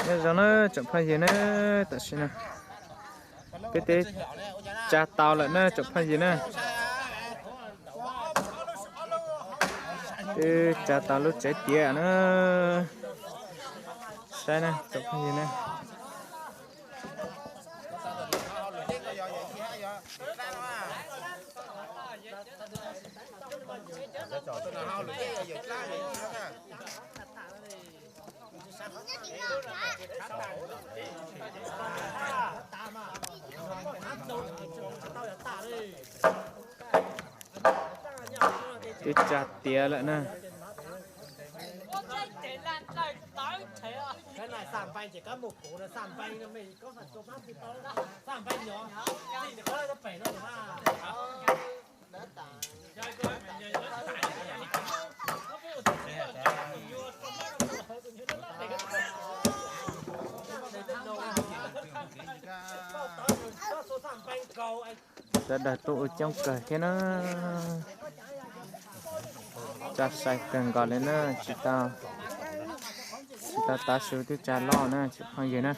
Nyob zoo na tsoom phooj ywg na, tam sim no peb twb tsa tau lawm na tsoom phooj ywg na. Twb tsa tau lub tsev tiav na. Saib na tsoom phooj ywg na. Twb tsa tiav lawm na. Sawv daws tuaj ua coob kawg thiab na. Tso sai kawg nkaus li na, tsis tau, tsis tau tav su twb tsa loj na tsoom phooj ywg na.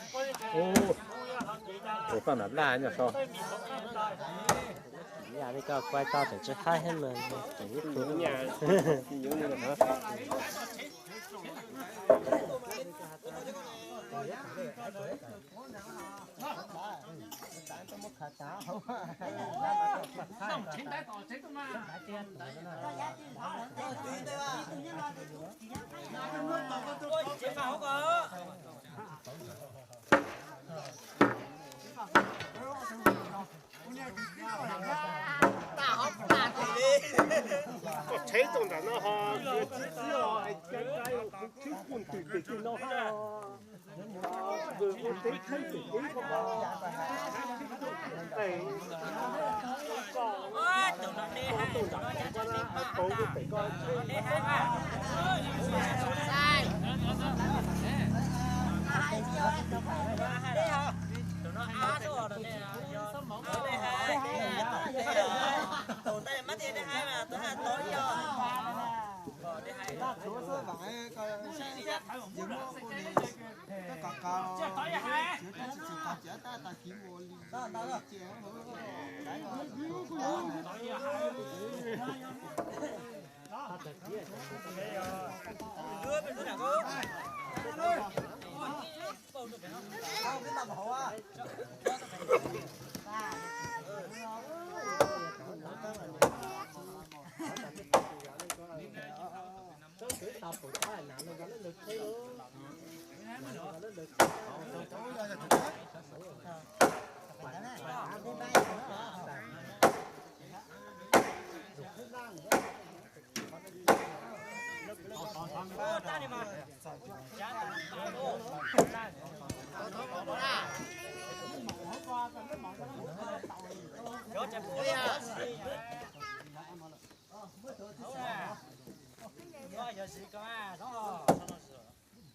Yam li koj kuaj tau tseem tsis haib thiab mas tseem ib tug. Koj tsheb tau nram no ho, tib tib os, tib kuj twm twm twm no ho.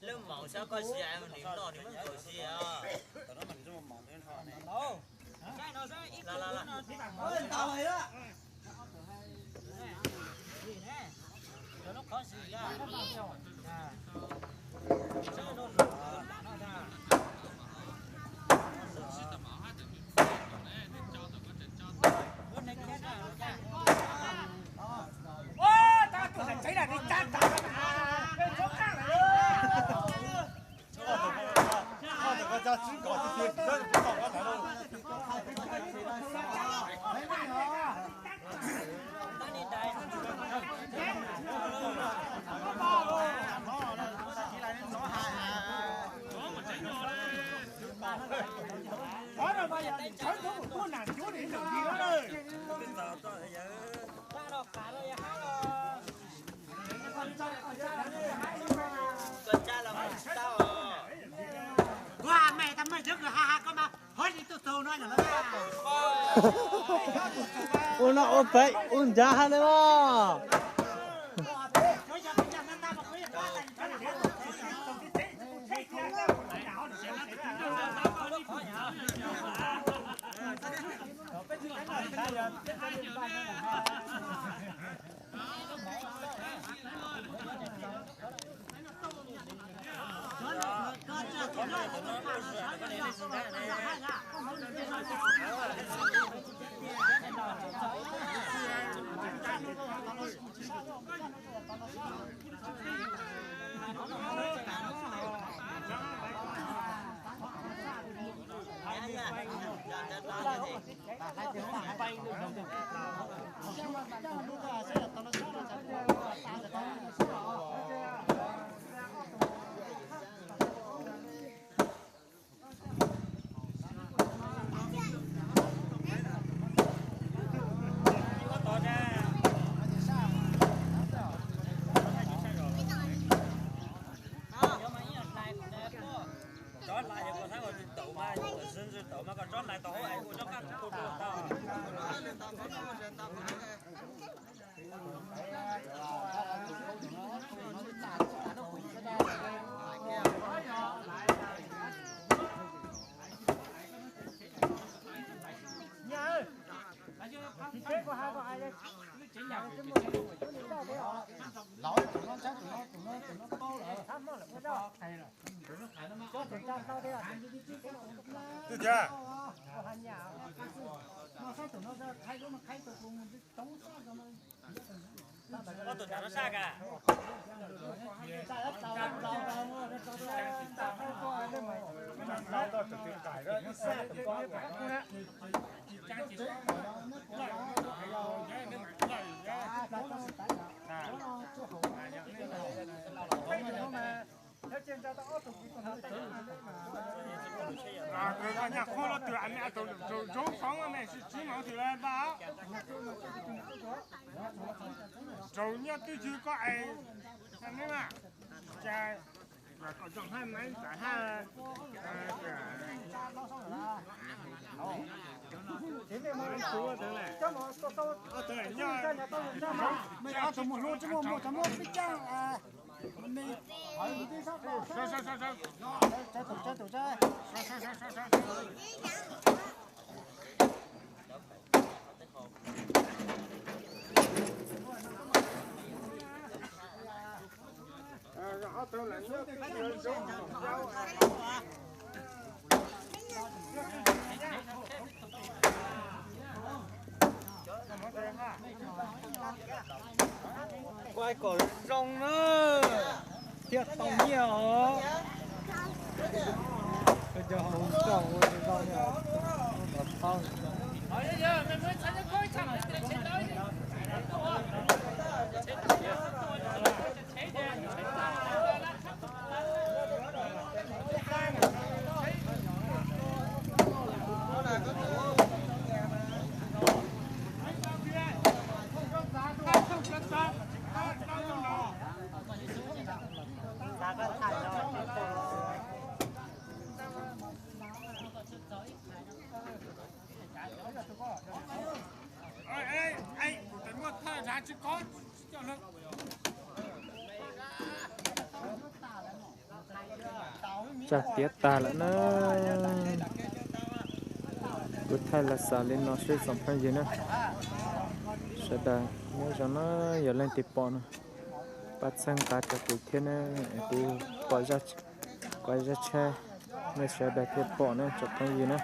Lub maum xyov koj sia nws noj nws muab nkaus sia. Ua no ua pem ua nrad hab le mas. Nyaj qhuab los twg, tus zoo xoob me sis tsis moov twg lawm npaj. Raug nyob twj ywm koj es, ne mas, cas kom zoo hab maiv ntxawm hab. Ob tug mus hlub tsis muaj muaj tsis muaj peb caug. Kuaj kom zoo na, thiaj tau nyiaj os. Cov hauv tau ua tsis tau, tau tau. Tsag tiav tag lawm na. Kuv thaij los xaus li no xwb tsoom phooj ywg na. Sawv daws nyob zoo na, yog leej twg pom no pab txhawb nqa rau kuv thiab na, kuv pom zaj, kuv zaj tshab nej sawv daws thiaj pom na tsoom phooj ywg na.